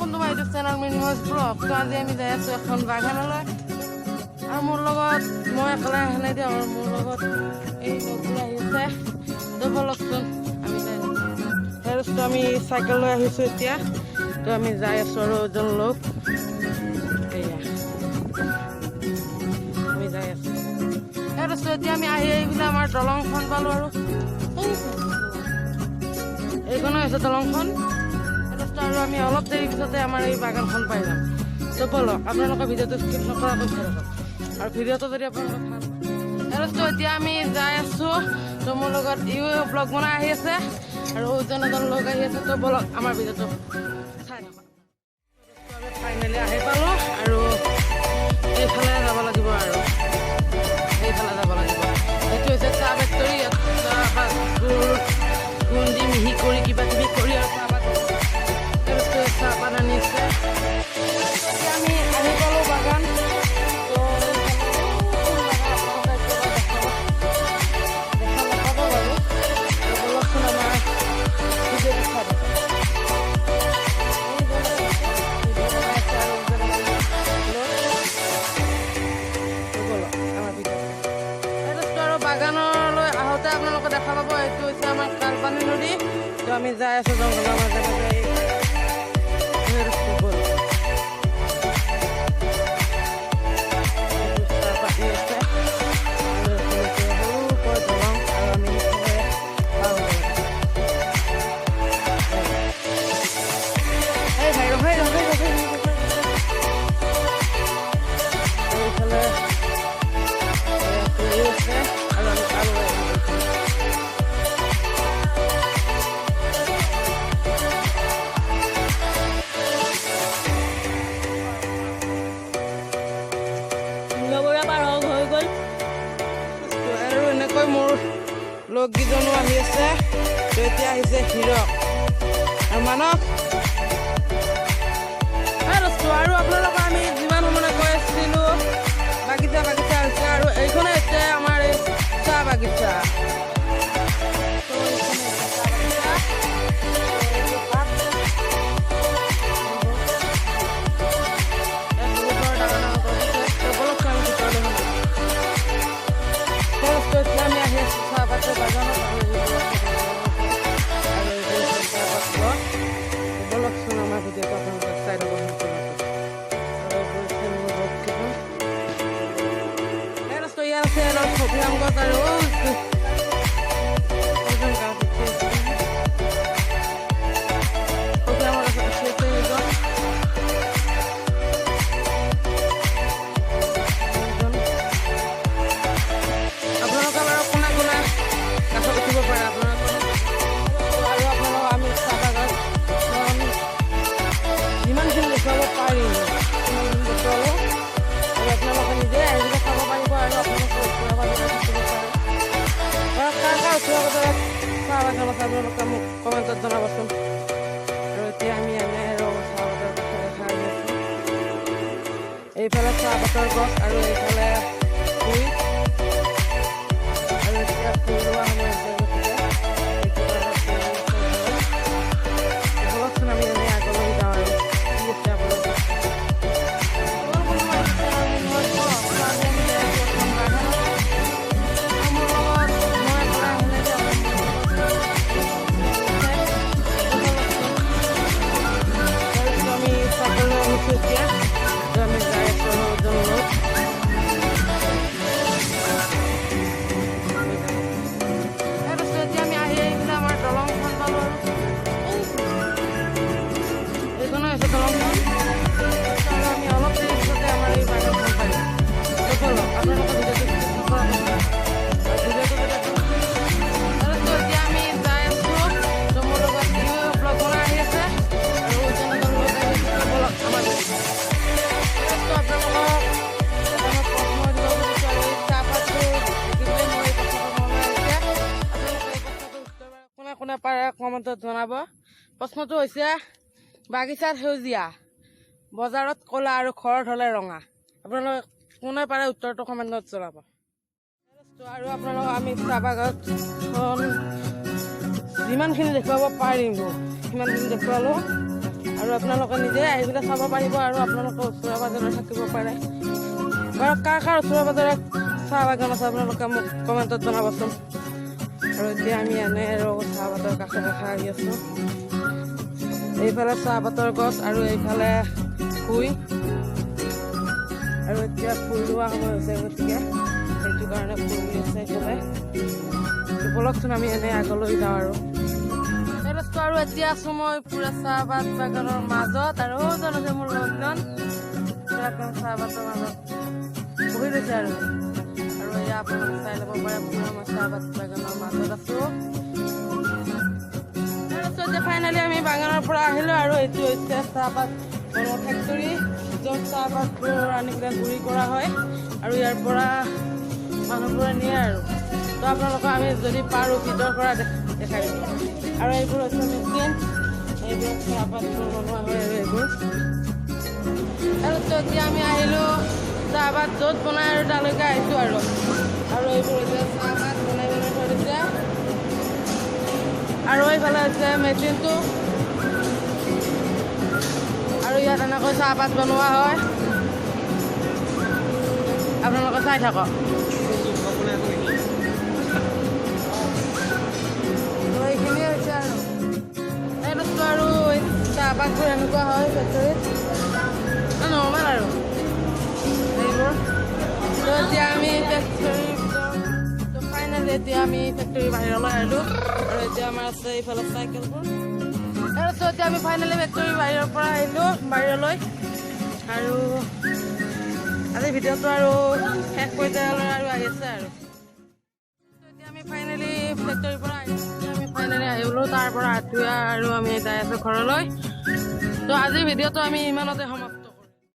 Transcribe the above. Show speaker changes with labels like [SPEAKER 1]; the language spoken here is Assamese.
[SPEAKER 1] Welcome to my YouTube channel Mrinmoy's Vlog. তো আজি আমি যাই আছোঁ এখন বাগানলৈ আৰু মোৰ লগত, মই অকলে অহা নাই দিয়ক, আৰু মোৰ লগত এই লগবোৰ আহিছে। তো ব'লকচোন, আমি যাই আছোঁ। সেই আমি চাইকেল লৈ আহিছোঁ এতিয়া। তো আমি যাই আছোঁ আৰু এজন লোক, এয়া আমি যাই আছোঁ। সেই এতিয়া আমি আহি আহি পেলাই আমাৰ দলংখন পালোঁ আৰু এইখনে হৈছে দলংখন দোস্ত। আৰু আমি অলপ দেৰি পিছতে আমাৰ এই বাগানখন পাই যাম। তো ব'লক, আপোনালোকে ভিডিঅ'টো স্কিপ নকৰাকৈ চাই থাকক আৰু ভিডিঅ'টো যদি আপোনালোকে ভাল পায়। দোস্ত, এতিয়া আমি যাই আছোঁ। তো মোৰ লগত ইও ব্লগ বনাই আহি আছে আৰু এজন এজন লগ আহি আছে। তো ব'লক, আমাৰ ভিডিঅ'টো চাই থাকক। আমি ফাইনেলি আহি পালোঁ আৰু এইফালে যাব লাগিব আৰু এইফালে যাব লাগিব। এইটো হৈছে চাহ ফেক্টৰী। ইয়াত চাহপাতবোৰ খুন্দি মিহি কৰি কিবা কিবি কৰি আৰু চাহপাত, তাৰপিছত চাহপাত আনিছে। এতিয়া আমি আহি পালোঁ বাগান। তো এইফালে দেখা নাপাব বাৰু। তো ব'লকচোন, আমাৰ ভিডিঅ'টো চাই থাকক। এইজন ভিডিঅ' বনাই আছে আৰু এজন লোক। তো ব'লক আমাৰ ভিডিঅ'। এই দোস্ত, আৰু বাগানলৈ আহোঁতে আপোনালোকে দেখা পাব, এইটো হৈছে আমাৰ কালপানী নদী। তো আমি যাই আছোঁ জংঘলৰ মাজে মাজে। এই দোস্ত, ব'লক। এইটো চাহপাত আছে আৰু এইখন হৈছে সৰুকৈ দলং আৰু আমি সেইফালে পাৰ হ'ব লাগে। এই ভাই, ৰখাই ৰখাই ৰখাই ৰখাই। এইফালে এয়া ফুলি আছে আৰু আমি পাৰ হৈ আহিব এইফালে।
[SPEAKER 2] নবৰা পাৰ হৈ গ'ল।
[SPEAKER 1] আৰু এনেকৈ মোৰ লগকেইজনো আহি আছে। তো এতিয়া আহিছে হীৰক আৰু মানস। এই দোস্ত, আৰু আপোনালোকৰ আমি যিমান সময় কৈ আছিলোঁ বাগিচা বাগিচা হৈছে আৰু এইখনে হৈছে আমাৰ এই চাহ বাগিচা। তো এইখনে হৈছে চাহ বাগিচা। তো এইটো পাত। ইয়াত বহুত ধৰণৰ ডাঙৰ ডাঙৰ গছ আছে। তো ব'লকচোন, আমি ভিতৰলৈ সোমাওঁ। তো দোস্ত, এতিয়া আমি আহি আছোঁ চাহপাতৰ বাগানত আৰু এইবোৰ আছে ডাঙৰ ডাঙৰ গছ আৰু এইবোৰ হৈছে চাহপাত গছ। তো ব'লকচোন, আমাৰ ভিডিঅ'টো আপোনালোকে চাই থাকক সম্পূৰ্ণকৈ। আৰু এইবোৰ হৈছে মোৰ লগকেইজন। এই দোস্ত, ইয়াত আছে এডাল মধুৰিআম গছ আৰু এজন গাঁৱত উঠি আছে। মধুৰিআমৰ গছত উঠি আছে এইজন। এইজন। আপোনালোকে বাৰু কোনে কোনে গাছত উঠিব পাৰে আপোনালোকে? আৰু আপোনালোক আমি চাহ বাগানখন যিমানখিনি দেখুৱাব পাৰিম সিমানখিনি দেখুৱালোঁ আৰু আপোনালোকে নিজে আহি পেলাই চাব পাৰিব আৰু আপোনালোকে ওচৰে পাজৰে থাকিব পাৰে। বাৰু কাৰ কাৰ ওচৰে পাজৰে চাহ বাগান আছে, আপোনালোকে মোক কমেণ্টত জনাবচোন। আৰু এতিয়া আমি এনে আৰু চাহপাতৰ কাষে কাষে আহি আছোঁ। এইফালে চাহপাতৰ গছ আৰু এইফালে ভুঁই আৰু এতিয়া ফুল ৰোৱা সময় হৈছে, গতিকে সেইটো কাৰণে ফুল ৰুইছে এইফালে। ব'লকচোন, আমি এনেই আগলৈ যাওঁ আৰু কি আছে আপোনালোকে। Welcome to my channel Mrinmoy's Vlog. তো আজি আমি যাই আছোঁ এখন বাগানত আৰু মোৰ লগত, মই অকলে অহা নাই দিয়ক, মোৰ লগত আহিছে। তো ব'লকচোন। তাৰপিছত আমি চাবলৈ আহিছোঁ এতিয়া। তো আমি যাই আছোঁ আৰু এজন লোক। এই দোস্ত, এতিয়া আমি আহি আহি পেলাই আমাৰ দলংখন পালোঁ আৰু এইখনে হৈছে দলংখন। আৰু আমি অলপ দেৰি পিছতে আমাৰ এই বাগানখন পাই যাম। তো ব'লক, আপোনালোকে ভিডিঅ'টো স্কিপ নকৰাকৈ চাব আৰু ভিডিঅ'টো যদি আপোনালোকে। দোস্ত, এতিয়া আমি যাই আছোঁ। তো মোৰ লগত ইও ব্লগ বনাই আহি আছে আৰু এজন এজন লোক আহি আছে। তো ব'লক, আমাৰ দোস্ত, আপোনালোকক এটা মই প্ৰশ্ন সুধিব খুজিছোঁ আৰু এই চাহপাতটো দেখিবলৈ মোৰ এই প্ৰশ্নটো মনলৈ আহিছে। আপোনালোকে এই প্ৰশ্নটোৰ উত্তৰ বাৰু কোনে কোনে পাৰে কমেণ্টত জনাব। প্ৰশ্নটো হৈছে, বাগিচাত সেউজীয়া, বজাৰত ক'লা আৰু ঘৰত হ'লে ৰঙা। আপোনালোকে কোনে পাৰে উত্তৰটো কমেণ্টত জনাব। আৰু আপোনালোকক আমি চাহ বাগানখন যিমানখিনি দেখুৱাব পাৰিম সিমানখিনি দেখুৱালোঁ। আৰু আপোনালোকে নিজে আহি পেলাই চাব পাৰিব আৰু আপোনালোকে ওচৰে পাজৰে থাকিব পাৰে। বাৰু কাৰ কাৰ ওচৰে পাজৰে চাহ বাগান আছে, আপোনালোকে মোক কমেণ্টত জনাবচোন। আৰু এতিয়া আমি এনে আৰু চাহপাতৰ কাষে কাষে আহি আছোঁ। এইফালে চাহপাতৰ গছ আৰু এইফালে ভুঁই। আৰু এতিয়া ফুল ৰোৱা সময় হৈছে, গতিকে সেইটো কাৰণে ফুল ৰুই আছে এইফালে। ব'লকচোন, আমি এনে আগলৈ যাওঁ। আৰু আৰু এতিয়া আছো মই পুৰা চাহপাত বাগানৰ মাজত আৰু সৌজন আছে মোৰ লগজন, পুৰা একদম চাহপাতৰ মাজত বহি লৈছে। আৰু আৰু এয়া আপোনালোকে চাই ল'ব পাৰে, পুৰা মই চাহপাত বাগানৰ মাজত আছো। তাৰপিছত এতিয়া ফাইনেলি আমি বাগানৰ পৰা আহিলোঁ আৰু এইটো হৈছে চাহপাত বনোৱা ফেক্টৰী, য'ত চাহপাতবোৰ আনি পেলাই গুড়ি কৰা হয় আৰু ইয়াৰ পৰা মানুহবোৰে নিয়ে। আৰু তো আপোনালোকক আমি যদি পাৰোঁ ভিতৰৰ পৰা দেখাই দিম। আৰু এইবোৰ হৈছে মেচিন, এইবোৰ চাহপাতবোৰ বনোৱা হয় আৰু এইবোৰ। আৰু তো এতিয়া আমি আহিলোঁ চাহপাত য'ত বনাই আৰু তালৈকে আহিছোঁ। আৰু আৰু এইবোৰ হৈছে চাহপাত বনাই বনাই থৈ দিছে আৰু এইফালে হৈছে মেচিনটো আৰু ইয়াত এনেকৈ চাহপাত বনোৱা হয়। আপোনালোকে চাই থাকক। তো এইখিনিয়ে হৈছে আৰু এই বস্তু আৰু এই চাহপাতবোৰ এনেকুৱা হয় ফেক্টৰীত, নৰ্মেল আৰু এইবোৰ। তো এতিয়া আমি ফেক্টৰীৰ ভিতৰত, তো ফাইনেলি এতিয়া আমি ফেক্টৰীৰ বাহিৰলৈ আহিলোঁ আৰু এতিয়া আমাৰ আছে এইফালে চাইকেলবোৰ। তাৰপিছত এতিয়া আমি ফাইনেলি ফেক্টৰীৰ বাহিৰৰ পৰা আহিলোঁ বাহিৰলৈ আৰু আজি ভিডিঅ'টো আৰু শেষ পৰ্যায়লৈ আৰু আহি আছে। আৰু এতিয়া আমি ফাইনেলি ফেক্টৰীৰ পৰা আহিলোঁ, আমি ফাইনেলি আহিলোঁ তাৰ পৰা আঠুৱা আৰু আমি যাই আছোঁ ঘৰলৈ। তো আজিৰ ভিডিঅ'টো আমি ইমানতে সমাপ্ত